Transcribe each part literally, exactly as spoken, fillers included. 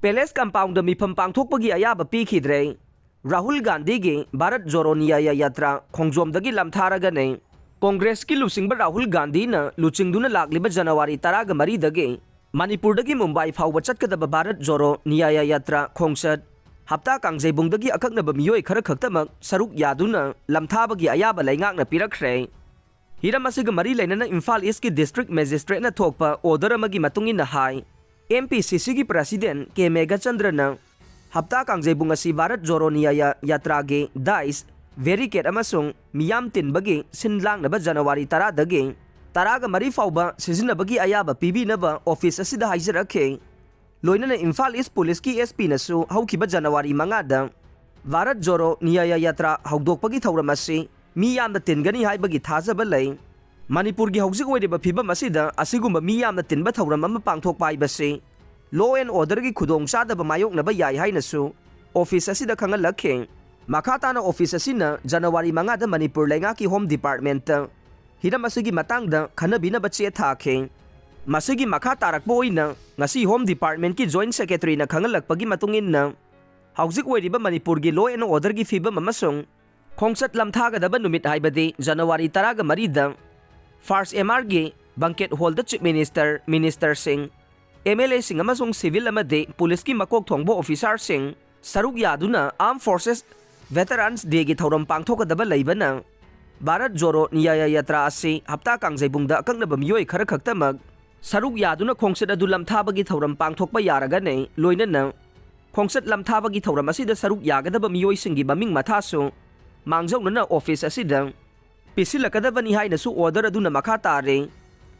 Palace compoundꯗ ꯃꯤꯐꯝ ꯄꯥꯡꯊꯣꯛꯄꯒꯤ ꯑꯌꯥꯕ ꯄꯤꯈꯤꯗ꯭ꯔꯦ꯫ ꯔꯥꯍꯨꯜ ꯒꯥꯟꯙꯤꯒꯤ ꯚꯥꯔꯠ ꯖꯣꯔꯣ ꯅ꯭ꯌꯥꯌ ꯌꯥꯇ꯭ꯔꯥ ꯈꯣꯡꯖꯣꯝꯗꯒꯤ ꯂꯝꯊꯥꯔꯒꯅꯤ꯫ ꯀꯣꯡꯒ꯭ꯔꯦꯁꯀꯤ ꯂꯨꯆꯤꯡꯕ ꯔꯥꯍꯨꯜ ꯒꯥꯟꯙꯤꯅ ꯂꯨꯆꯤꯡꯗꯨꯅ ꯂꯥꯛꯂꯤꯕ ꯖꯅꯋꯥꯔꯤ ꯇꯔꯥꯒ ꯃꯔꯤꯗꯒꯤ ꯃꯅꯤꯄꯨꯔꯗꯒꯤ ꯃꯨꯝꯕꯥꯏ ꯐꯥꯎꯕ ꯆꯠꯀꯗꯕ ꯚꯥꯔꯠ ꯖꯣꯔꯣ ꯅ꯭ꯌꯥꯌ ꯌꯥꯇ꯭ꯔꯥ ꯈꯣꯡꯆꯠ ꯍꯞꯇꯥ ꯀꯥꯡꯖꯩꯕꯨꯡꯗꯒꯤ ꯑꯀꯛꯅꯕ ꯃꯤꯑꯣꯏ ꯈꯔ ꯈꯛꯇꯃꯛ ꯁꯔꯨꯛ ꯌꯥꯗꯨꯅ ꯂꯝꯊꯥꯕꯒꯤ ꯑꯌꯥꯕ ꯂꯩꯉꯥꯛꯅ ꯄꯤꯔꯛꯈ꯭ꯔꯦ꯫ ꯍꯤꯔꯝ ꯑꯁꯤꯒ ꯃꯔꯤ ꯂꯩꯅꯅ ꯏꯝꯐꯥꯜ ꯏꯁꯀꯤ ꯗꯤꯁꯇ꯭ꯔꯤꯛ ꯃꯦꯖꯤꯁꯇ꯭ꯔꯦꯠꯅ ꯊꯣꯛꯄ ꯑꯣꯔꯗꯔ ꯑꯃꯒꯤ ꯃꯇꯨꯡ ꯏꯟꯅ ꯍꯥꯏ, ꯑꯦꯝ ꯄꯤ ꯁꯤ ꯁꯤꯒꯤ ꯄ꯭ꯔꯁꯤꯗꯦꯟ ꯀꯦ ꯃꯦꯘꯆꯟꯗ꯭ꯔꯅ ꯍꯞꯇꯥ ꯀꯥꯡꯖꯩꯕꯨꯡ ꯑꯁꯤ ꯚꯥꯔꯠ ꯖꯣꯔꯣ ꯅ꯭ꯌꯥꯌ ꯌꯥꯇ꯭ꯔꯥꯒꯤ ꯗꯥꯏꯁ, ꯕꯦꯔꯤꯀꯦꯠ ꯑꯃꯁꯨꯡ ꯃꯤꯌꯥꯝ ꯇꯤꯟꯕꯒꯤ ꯁꯤꯟ ꯂꯥꯡꯅꯕ ꯖꯅꯋꯥꯔꯤ ꯇꯔꯥꯗꯒꯤ ꯇꯔꯥꯒ ꯃꯔꯤ ꯐꯥꯎꯕ ꯁꯤꯖꯤꯟꯅꯕꯒꯤ ꯑꯌꯥꯕ ꯄꯤꯕꯤꯅꯕ ꯑꯣꯐꯤꯁ ꯑꯁꯤꯗ ꯍꯥꯏꯖꯔꯛꯈꯤ꯫ ꯂꯣꯏꯅꯅ ꯏꯝꯐꯥꯜ ꯏꯁ ꯄꯨꯂꯤꯁꯀꯤ ꯑꯦꯁ ꯄꯤꯅꯁꯨ ꯍꯧꯈꯤꯕ ꯖꯅꯋꯥꯔꯤ ꯃꯉꯥꯗ ꯚꯥꯔꯠ ꯖꯣꯔꯣ ꯅ꯭ꯌꯥꯌ ꯌꯥꯇ꯭ꯔꯥ ꯍꯧꯗꯣꯛꯄꯒꯤ ꯊꯧꯔꯝ ꯑꯁꯤ ꯃꯤ ꯌꯥꯝꯅ ꯇꯤꯟꯒꯅꯤ ꯍꯥꯏꯕꯒꯤ ꯊꯥꯖꯕ ꯂꯩ꯫ ꯃꯅꯤꯄꯨꯔꯒꯤ ꯍꯧꯖꯤꯛ ꯑꯣꯏꯔꯤꯕ ꯐꯤꯕꯝ ꯑꯁꯤꯗ ꯑꯁꯤꯒꯨꯝꯕ ꯃꯤ ꯌꯥꯝꯅ ꯇꯤꯟꯕ ꯊꯧꯔꯝ ꯑꯃ ꯄꯥꯡꯊꯣꯛꯄ ꯍꯥꯏꯕꯁꯤ law and orderꯒꯤ ꯈꯨꯗꯣꯡꯆꯥꯗꯕ ꯃꯥꯌꯣꯛꯅꯕ ꯌꯥꯏ ꯍꯥꯏꯅꯁꯨ ꯑꯣꯐꯤꯁ ꯑꯁꯤꯗ ꯈꯪꯍꯜꯂꯛꯈꯤ꯫ ꯃꯈꯥ ꯇꯥꯅ ꯑꯣꯐꯤꯁ ꯑꯁꯤꯅ ꯖꯅꯋꯥꯔꯤ ꯃꯉꯥꯗ ꯃꯅꯤꯄꯨꯔ ꯂꯩꯉꯥꯛꯀꯤ ꯍꯣꯝ ꯗꯤꯄꯥꯔꯠꯃꯦꯟꯠꯇ ꯍꯤꯔꯝ ꯑꯁꯤꯒꯤ ꯃꯇꯥꯡꯗ ꯈꯟꯅꯕꯤꯅꯕ ꯆꯦ ꯊꯥꯈꯤ꯫ ꯃꯁꯤꯒꯤ ꯃꯈꯥ ꯇꯥꯔꯛꯄ ꯑꯣꯏꯅ ꯉꯁꯤ ꯍꯣꯝ ꯗꯤꯄꯥꯔꯠꯃꯦꯟꯠꯀꯤ ꯖꯣꯏꯟꯠ ꯁꯦꯀ꯭ꯔꯦꯇꯔꯤꯅ ꯈꯪꯍꯜꯂꯛꯄꯒꯤ ꯃꯇꯨꯡ ꯏꯟꯅ, ꯍꯧꯖꯤꯛ ꯑꯣꯏꯔꯤꯕ ꯃꯅꯤꯄꯨꯔꯒꯤ law and orderꯒꯤ ꯐꯤꯕꯝ ꯑꯃꯁꯨꯡ ꯈꯣꯡꯆꯠ ꯂꯝꯊꯥꯒꯗꯕ ꯅꯨꯃꯤꯠ ꯍꯥꯏꯕꯗꯤ ꯖꯅꯋꯥꯔꯤ ꯇꯔꯥꯒ ꯃꯔꯤꯗ ꯐꯥꯔꯁ ꯑꯦꯝ ꯑꯥꯔꯒꯤ ꯕꯪꯀꯦꯠ ꯍꯣꯜꯗ ꯆꯤꯐ ꯃꯤꯅꯤꯁꯇꯔ, ꯃꯤꯅꯤꯁꯇꯔꯁꯤꯡ, ꯑꯦꯝ ꯑꯦꯜ ꯑꯦꯁꯤꯡ ꯑꯃꯁꯨꯡ ꯁꯤꯚꯤꯜ ꯑꯃꯗꯤ ꯄꯨꯂꯤꯁꯀꯤ ꯃꯀꯣꯛ ꯊꯣꯡꯕ ꯑꯣꯐꯤꯁꯥꯔꯁꯤꯡ ꯁꯔꯨꯛ ꯌꯥꯗꯨꯅ Armed Forces Veterans Dayꯒꯤ ꯊꯧꯔꯝ ꯄꯥꯡꯊꯣꯛꯀꯗꯕ ꯂꯩꯕꯅ, ꯚꯥꯔꯠ ꯖꯣꯔꯣ ꯅ꯭ꯌꯥꯌ ꯌꯥꯇ꯭ꯔꯥ ꯑꯁꯤ ꯍꯞꯇꯥ ꯀꯥꯡꯖꯩꯕꯨꯡꯗ ꯑꯀꯛꯅꯕ ꯃꯤꯑꯣꯏ ꯈꯔ ꯈꯛꯇꯃꯛ ꯁꯔꯨꯛ ꯌꯥꯗꯨꯅ ꯈꯣꯡꯆꯠ ꯑꯗꯨ ꯂꯝꯊꯥꯕꯒꯤ ꯊꯧꯔꯝ ꯄꯥꯡꯊꯣꯛꯄ ꯌꯥꯔꯒꯅꯤ꯫ ꯂꯣꯏꯅꯅ ꯈꯣꯡꯆꯠ ꯂꯝꯊꯥꯕꯒꯤ ꯊꯧꯔꯝ ꯑꯁꯤꯗ ꯁꯔꯨꯛ ꯌꯥꯒꯗꯕ ꯃꯤꯑꯣꯏꯁꯤꯡꯒꯤ ꯃꯃꯤꯡ ꯃꯊꯥꯁꯨ ꯃꯥꯡꯖꯧꯅꯅ ꯑꯣꯐꯤꯁ ꯑꯁꯤꯗ ꯄꯤꯁꯤꯜꯂꯛꯀꯗꯕꯅꯤ ꯍꯥꯏꯅꯁꯨ ꯑꯣꯔꯗꯔ ꯑꯗꯨꯅ ꯃꯈꯥ ꯇꯥꯔꯦ꯫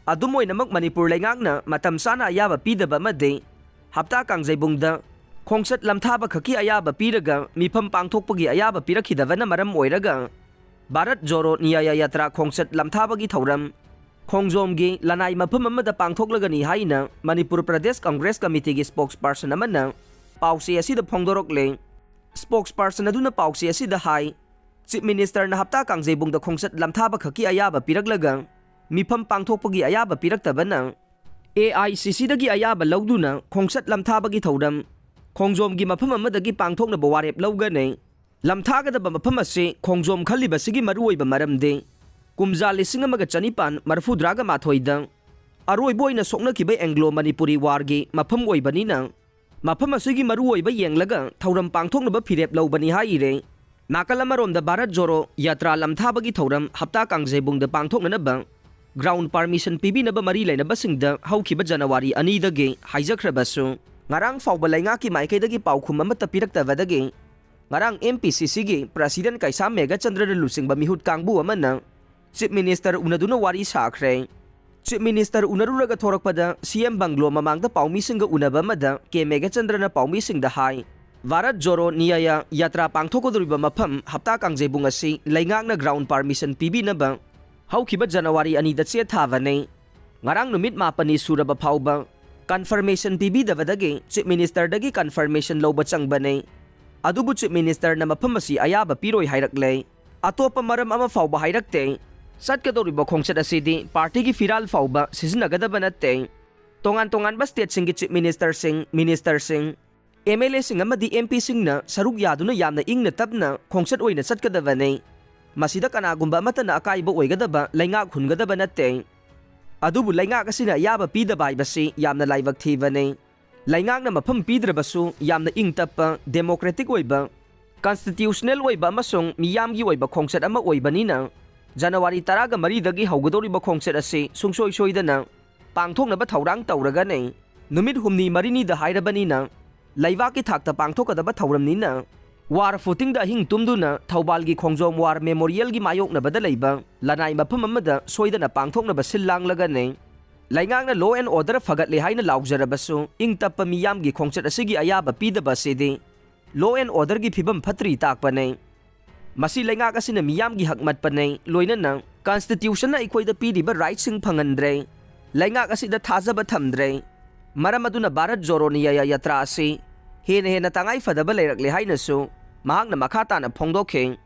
ꯑꯗꯨꯝ ꯑꯣꯏꯅꯃꯛ, ꯃꯅꯤꯄꯨꯔ ꯂꯩꯉꯥꯛꯅ ꯃꯇꯝ ꯆꯥꯅ ꯑꯌꯥꯕ ꯄꯤꯗꯕ ꯑꯃꯗꯤ ꯍꯞꯇꯥ ꯀꯥꯡꯖꯩꯕꯨꯡꯗ ꯈꯣꯡꯆꯠ ꯂꯝꯊꯥꯕ ꯈꯛꯀꯤ ꯑꯌꯥꯕ ꯄꯤꯔꯒ ꯃꯤꯐꯝ ꯄꯥꯡꯊꯣꯛꯄꯒꯤ ꯑꯌꯥꯕ ꯄꯤꯔꯛꯈꯤꯗꯕꯅ ꯃꯔꯝ ꯑꯣꯏꯔꯒ, ꯚꯥꯔꯠ ꯖꯣꯔꯣ ꯅ꯭ꯌꯥꯌ ꯌꯥꯇ꯭ꯔꯥ ꯈꯣꯡꯆꯠ ꯂꯝꯊꯥꯕꯒꯤ ꯊꯧꯔꯝ ꯈꯣꯡꯖꯣꯝꯒꯤ ꯂꯅꯥꯏ ꯃꯐꯝ ꯑꯃꯗ ꯄꯥꯡꯊꯣꯛꯂꯒꯅꯤ ꯍꯥꯏꯅ ꯃꯅꯤꯄꯨꯔ ꯄ꯭ꯔꯗꯦꯁ ꯀꯪꯒ꯭ꯔꯦꯁ ꯀꯃꯤꯇꯤꯒꯤ ꯁ꯭ꯄꯣꯛꯁꯄꯔꯁꯟ ꯑꯃꯅ ꯄꯥꯎꯆꯦ ꯑꯁꯤꯗ ꯐꯣꯡꯗꯣꯔꯛꯂꯦ꯫ ꯁ꯭ꯄꯣꯛꯁꯄꯔꯁꯟ ꯑꯗꯨꯅ ꯄꯥꯎꯆꯦ ꯑꯁꯤꯗ ꯍꯥꯏ, ꯆꯤꯐ ꯃꯤꯅꯤꯁꯇꯔꯅ ꯍꯞꯇꯥ ꯀꯥꯡꯖꯩꯕꯨꯡꯗ ꯈꯣꯡꯆꯠ ꯂꯝꯊꯥꯕ ꯈꯛꯀꯤ ꯑꯌꯥꯕ ꯄꯤꯔꯛꯂꯒ ꯃꯤꯐꯝ ꯄꯥꯡꯊꯣꯛꯄꯒꯤ ꯑꯌꯥꯕ ꯄꯤꯔꯛꯇꯕꯅ, ꯑꯦ ꯑꯥꯏ ꯁꯤ ꯁꯤꯗꯒꯤ ꯑꯌꯥꯕ ꯂꯧꯗꯨꯅ ꯈꯣꯡꯆꯠ ꯂꯝꯊꯥꯕꯒꯤ ꯊꯧꯔꯝ ꯈꯣꯡꯖꯣꯝꯒꯤ ꯃꯐꯝ ꯑꯃꯗꯒꯤ ꯄꯥꯡꯊꯣꯛꯅꯕ ꯋꯥꯔꯦꯞ ꯂꯧꯒꯅꯤ꯫ ꯂꯝꯊꯥꯒꯗꯕ ꯃꯐꯝ ꯑꯁꯤ ꯈꯣꯡꯖꯣꯝ ꯈꯜꯂꯤꯕꯁꯤꯒꯤ ꯃꯔꯨꯑꯣꯏꯕ ꯃꯔꯝꯗꯤ ꯀꯨꯝꯖꯥ ꯂꯤꯁꯤꯡ ꯑꯃꯒ ꯆꯅꯤꯄꯥꯟ ꯃꯔꯤꯐꯨꯇꯔꯥꯒ ꯃꯥꯊꯣꯏꯗ ꯑꯔꯣꯏꯕ ꯑꯣꯏꯅ ꯁꯣꯛꯅꯈꯤꯕ ꯑꯦꯡꯒ꯭ꯂꯣ ꯃꯅꯤꯄꯨꯔꯤ ꯋꯥꯔꯒꯤ ꯃꯐꯝ ꯑꯣꯏꯕꯅꯤꯅ, ꯃꯐꯝ ꯑꯁꯤꯒꯤ ꯃꯔꯨꯑꯣꯏꯕ ꯌꯦꯡꯂꯒ ꯊꯧꯔꯝ ꯄꯥꯡꯊꯣꯛꯅꯕ ꯐꯤꯔꯦꯞ ꯂꯧꯕꯅꯤ ꯍꯥꯏꯔꯤ꯫ ꯅꯥꯀꯜ ꯑꯃꯔꯣꯝꯗ ꯚꯥꯔꯠ ꯖꯣꯔꯣ ꯌꯥꯇ꯭ꯔꯥ ꯂꯝꯊꯥꯕꯒꯤ ꯊꯧꯔꯝ ꯍꯞꯇꯥ ꯀꯥꯡꯖꯩꯕꯨꯡꯗ ꯄꯥꯡꯊꯣꯛꯅꯅꯕ ground permission ꯄꯤꯕꯤꯅꯕ ꯃꯔꯤ ꯂꯩꯅꯕꯁꯤꯡꯗ ꯍꯧꯈꯤꯕ ꯖꯅꯋꯥꯔꯤ ꯑꯅꯤꯗꯒꯤ ꯍꯥꯏꯖꯈ꯭ꯔꯕꯁꯨ, ꯉꯔꯥꯡ ꯐꯥꯎꯕ ꯂꯩꯉꯥꯛꯀꯤ ꯃꯥꯏꯀꯩꯗꯒꯤ ꯄꯥꯎꯈꯨꯝ ꯑꯃꯠꯇ ꯄꯤꯔꯛꯇꯕꯗꯒꯤ ꯉꯔꯥꯡ M P C Cꯒꯤ president ꯀꯩꯁꯥꯝ ꯃꯦꯘꯆꯟꯗ꯭ꯔꯅ ꯂꯨꯆꯤꯡꯕ ꯃꯤꯍꯨꯠ ꯀꯥꯡꯕꯨ ꯑꯃꯅ Chief Minister ꯎꯅꯗꯨꯅ ꯋꯥꯔꯤ ꯁꯥꯈ꯭ꯔꯦ꯫ Chief Minister ꯎꯅꯔꯨꯔꯒ ꯊꯣꯔꯛꯄꯗ C M bungalow ꯃꯃꯥꯡꯗ ꯄꯥꯎꯃꯤꯁꯤꯡꯒ ꯎꯅꯕ ꯑꯃꯗ K ꯃꯦꯘꯆꯟꯗ꯭ꯔꯅ ꯄꯥꯎꯃꯤꯁꯤꯡꯗ ꯍꯥꯏ, ꯚꯥꯔꯠ ꯖꯣꯔꯣ ꯅ꯭ꯌꯥꯌ ꯌꯥꯇ꯭ꯔꯥ ꯄꯥꯡꯊꯣꯛꯀꯗꯧꯔꯤꯕ ꯃꯐꯝ ꯍꯞꯇꯥ ꯀꯥꯡꯖꯩꯕꯨꯡ ꯑꯁꯤ ꯂꯩꯉꯥꯛꯅ ground permission ꯄꯤꯕꯤꯅꯕ ꯍꯧꯈꯤꯕ ꯖꯅꯋꯥꯔꯤ ꯑꯅꯤꯗ ꯆꯦ ꯊꯥꯕꯅꯤ꯫ ꯉꯔꯥꯡ ꯅꯨꯃꯤꯠ ꯃꯥꯄꯟꯅꯤ ꯁꯨꯔꯕ ꯐꯥꯎꯕ confirmation ꯄꯤꯕꯤꯗꯕꯗꯒꯤ Chief Ministerꯗꯒꯤ confirmation ꯂꯧꯕ ꯆꯪꯕꯅꯤ꯫ ꯑꯗꯨꯕꯨ Chief Ministerꯅ ꯃꯐꯝ ꯑꯁꯤ ꯑꯌꯥꯕ ꯄꯤꯔꯣꯏ ꯍꯥꯏꯔꯛꯂꯦ꯫ ꯑꯇꯣꯞꯄ ꯃꯔꯝ ꯑꯃ ꯐꯥꯎꯕ ꯍꯥꯏꯔꯛꯇꯦ꯫ ꯆꯠꯀꯗꯧꯔꯤꯕ ꯈꯣꯡꯆꯠ ꯑꯁꯤꯗꯤ partyꯒꯤ ꯐꯤꯔꯥꯜ ꯐꯥꯎꯕ ꯁꯤꯖꯤꯟꯅꯒꯗꯕ ꯅꯠꯇꯦ꯫ ꯇꯣꯉꯥꯟ ꯇꯣꯉꯥꯟꯕ stateꯁꯤꯡꯒꯤ Chief Ministerꯁꯤꯡ, ministerꯁꯤꯡ, M L Aꯁꯤꯡ ꯑꯃꯗꯤ M Pꯁꯤꯡꯅ ꯁꯔꯨꯛ ꯌꯥꯗꯨꯅ ꯌꯥꯝꯅ ꯏꯪꯅ ꯇꯞꯅ ꯈꯣꯡꯆꯠ ꯑꯣꯏꯅ ꯆꯠꯀꯗꯕꯅꯤ꯫ ꯃꯁꯤꯗ ꯀꯅꯥꯒꯨꯝꯕ ꯑꯃꯠꯇꯅ ꯑꯀꯥꯏꯕ ꯑꯣꯏꯒꯗꯕ ꯂꯩꯉꯥꯛ ꯍꯨꯟꯒꯗꯕ ꯅꯠꯇꯦ꯫ ꯑꯗꯨꯕꯨ ꯂꯩꯉꯥꯛ ꯑꯁꯤꯅ ꯑꯌꯥꯕ ꯄꯤꯗꯕ ꯍꯥꯏꯕꯁꯤ ꯌꯥꯝꯅ ꯂꯥꯏꯕꯛ ꯊꯤꯕꯅꯤ꯫ ꯂꯩꯉꯥꯛꯅ ꯃꯐꯝ ꯄꯤꯗ꯭ꯔꯕꯁꯨ ꯌꯥꯝꯅ ꯏꯪ ꯇꯞꯄ, democratic ꯑꯣꯏꯕ, constitutional ꯑꯣꯏꯕ ꯑꯃꯁꯨꯡ ꯃꯤꯌꯥꯝꯒꯤ ꯑꯣꯏꯕ ꯈꯣꯡꯆꯠ ꯑꯃ ꯑꯣꯏꯕꯅꯤꯅ, ꯖꯅꯋꯥꯔꯤ ꯇꯔꯥꯒ ꯃꯔꯤꯗꯒꯤ ꯍꯧꯒꯗꯧꯔꯤꯕ ꯈꯣꯡꯆꯠ ꯑꯁꯤ ꯁꯨꯡꯁꯣꯏ ꯁꯣꯏꯗꯅ ꯄꯥꯡꯊꯣꯛꯅꯕ ꯊꯧꯔꯥꯡ ꯇꯧꯔꯒꯅꯤ꯫ ꯅꯨꯃꯤꯠ ꯍꯨꯝꯅꯤ ꯃꯔꯤꯅꯤꯗ ꯍꯥꯏꯔꯕꯅꯤꯅ, ꯂꯩꯕꯥꯛꯀꯤ ꯊꯥꯛꯇ ꯄꯥꯡꯊꯣꯛꯀꯗꯕ ꯊꯧꯔꯝꯅꯤꯅ, war footingꯗ ꯑꯍꯤꯡ ꯇꯨꯝꯗꯨꯅ ꯊꯧꯕꯥꯜꯒꯤ ꯈꯣꯡꯖꯣꯝ War Memorialꯒꯤ ꯃꯥꯌꯣꯛꯅꯕꯗ ꯂꯩꯕ ꯂꯅꯥꯏ ꯃꯐꯝ ꯑꯃꯗ ꯁꯣꯏꯗꯅ ꯄꯥꯡꯊꯣꯛꯅꯕ ꯁꯤꯜ ꯂꯥꯡꯂꯒꯅꯤ꯫ ꯂꯩꯉꯥꯛꯅ law and order ꯐꯒꯠꯂꯦ ꯍꯥꯏꯅ ꯂꯥꯎꯖꯔꯕꯁꯨ, ꯏꯪ ꯇꯞꯄ ꯃꯤꯌꯥꯝꯒꯤ ꯈꯣꯡꯆꯠ ꯑꯁꯤꯒꯤ ꯑꯌꯥꯕ ꯄꯤꯗꯕ ꯑꯁꯤꯗꯤ law and orderꯒꯤ ꯐꯤꯕꯝ ꯐꯠꯇ꯭ꯔꯤ ꯇꯥꯛꯄꯅꯤ꯫ ꯃꯁꯤ ꯂꯩꯉꯥꯛ ꯑꯁꯤꯅ ꯃꯤꯌꯥꯝꯒꯤ ꯍꯛ ꯃꯠꯄꯅꯤ, ꯂꯣꯏꯅꯅ constitutionꯅ ꯑꯩꯈꯣꯏꯗ ꯄꯤꯔꯤꯕ rightꯁꯤꯡ ꯐꯪꯍꯟꯗ꯭ꯔꯦ꯫ ꯂꯩꯉꯥꯛ ꯑꯁꯤꯗ ꯊꯥꯖꯕ ꯊꯝꯗ꯭ꯔꯦ꯫ ꯃꯔꯝ ꯑꯗꯨꯅ ꯚꯥꯔꯠ ꯖꯣꯔꯣ ꯅ꯭ꯌꯥꯌ ꯌꯥꯇ꯭ꯔꯥ ꯑꯁꯤ ꯍꯦꯟꯅ ꯍꯦꯟꯅ ꯇꯉꯥꯏ ꯐꯗꯕ ꯂꯩꯔꯛꯂꯦ ꯍꯥꯏꯅꯁꯨ ꯃꯍꯥꯛꯅ ꯃꯈꯥ ꯇꯥꯅ ꯐꯣꯡꯗꯣꯛꯈꯤ꯫